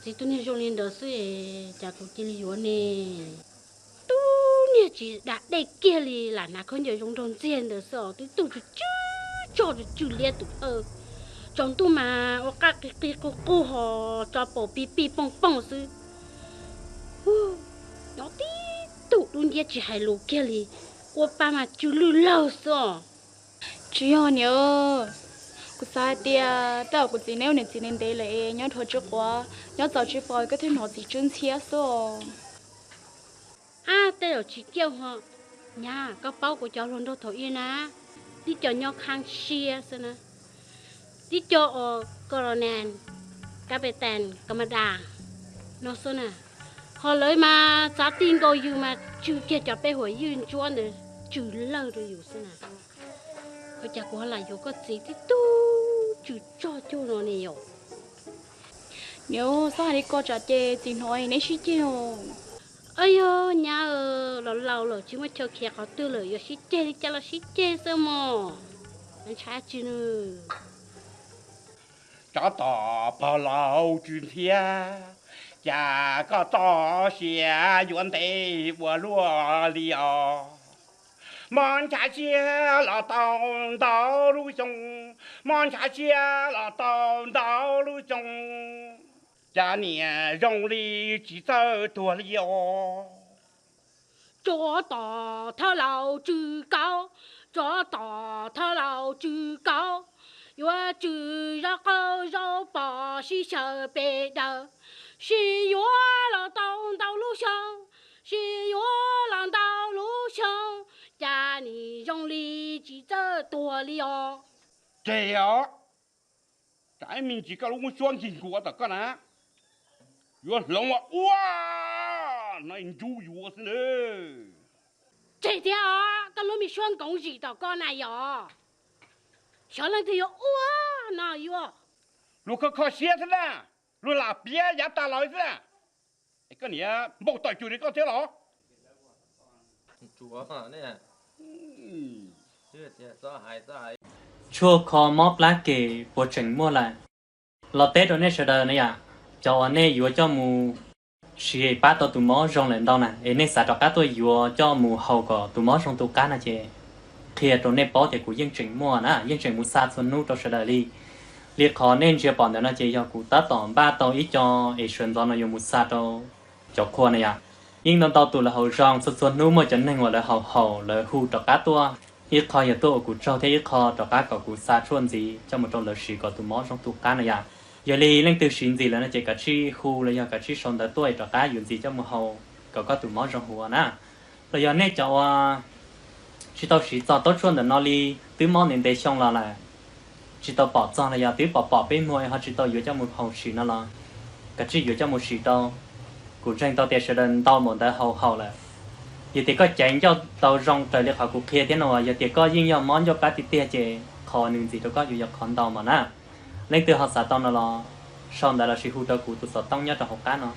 Txiv tub niag zoo li ntawd xwb es cas kuv cia li yuav ne? Tub niag tsis da dej kiag li, lam hnav khaub ncaws zoo nraug ntxiag ntawd xwb os, twb tuaj tsw tsw tsoj tsw tsw liab tus phawj. Tsaus ntuj mas ua qaj qig qig qug qug hos tso paus pig pig pooj pooj xwb. Nyob tib tug dub nciab tsis hais lus kiag li, ua pa mas tsw lwj lawg xwb os. Tsis yog niam, kuv xav hais tias tej zaum kuv txiv neb ua niam txiv ntev ntev lawm es nyob dhuav tsw quav, nyob txaus tsw pos koj thiaj hnov txiv tsw ntxhiab xwb os. Ab, tej zaum tsis ciaj ho. Nyab, koj paub kuv cov hluas nraug thaum ub na, tib co nyob qhab siab xwb na, tib co ua colonel, captain, commandant no xwb na, ho lawv mas txav tij nkaus yus mas tsw kiag cov peb huam ywj ntsuab ntawd tsw lawg rau yus xwb na. Ua cas kuv ho lam yuav koj txiv tib tug tsw tsoj cuag no ne yom? Niam, txhob hais li ko tsam ces txiv hnov neb sib ceg os. Ab yog nyab, laus laus lawm tsis muaj chaw khiav qhov twg lawm, yuav sib ceg li cas los sib ceg xwb mog, ntshai tsi nws. Tsov tom pog laus tsw ntxhiab, cas koj txoj sia yuav ntev ua luaj li os. Mob ntshav siab los tau ntau lub xyoo, mob ntshav siab los tau ntau lub xyoo, cas niam zoo li tsis txawj tuag li os. Tsov tom thawj laus tsw kauv, tsov tom thawj laus tsw kauv, yuav tsw zaub qaub zaub pos sib xyaw pes daws, sib yuav los tau ntau lub xyoo, sib yuav los ntau lub xyoo, cas nim zoo li tsis txawj tuag li os. Ces os, tsam ib me ntsis koj lub suab nkig nkuav tom koj na, yuav hloov ua ua no ntsub yuav xwb na. Tseg thiab os, koj lub me suab nkoov zim tom koj na yom, xyov leej twg yuav ua no yuav. Luag kho kho siab xwb na, luag lam piav yav tas los xwb na. Es koj niam npau taws cuag li koj thiab los? Tshuaj kho mob plab kem puas tseem muaj lawm? Los teb rau nej sawv daws na yom, cov uas nej yuav coj mus siv pab tau tus mob zoo lawm ntau na, es nej xav rov qab tuaj yuav coj mus haus kom tus mob zoo tu qab no ces qhia rau nej paub tias kuv yeej tseem muaj na, yeej tseem mus xa txhua hnub rau sawv daws li. Li qhov nej ntsia pom ntawm no ces yog kuv tab tom npaj tau ib co es sawv ntxov no yuav mus xa rau cov qhua na yom. Yeej ntau ntau tus lawv haus zoo, txhua txhua hnub muaj cov neeg uas lawv haus haus lawv hu rov qab tuaj, ib qho yog tuaj ua kuv tsaug thiab ib qho rov qab kom kuv xa tshuaj ntxiv coj mus rau lawv siv kom tus mob zoo tu qab na yom. Yog li leej twg siv ntxiv lawm no ces kav tsij hu los yog kav tsij sau ntawv tuaj es rov qab yuav ntxiv coj mus haus kom koj tus mob zoo huv na. Los yog nej cov uas tsis tau siv txog taub tshuaj ntawm no li, twb mob ntev ntev xyoo los lawm, tsis tau pom txog los yog twb pom pom peb muag ho tsis tau yuav coj mus haus siv no los kav tsij yuav coj mus siv rau. Kuv ntseeg tau tias sawv daws ntau npaum ntawd haus haus lawm. Yog tias koj caiv ncauj tau zoo raws li qhov kuv qhia thiab no, yog tias koj yeej yog mob ncauj plab tiag tiag ces qhov nws ntxiv rau koj yuav yog qhov ntau mas na. Leej twg ho xav tau no los sau ntawv los sis hu rau kuv tus xov tooj nyob rau hauv qab no.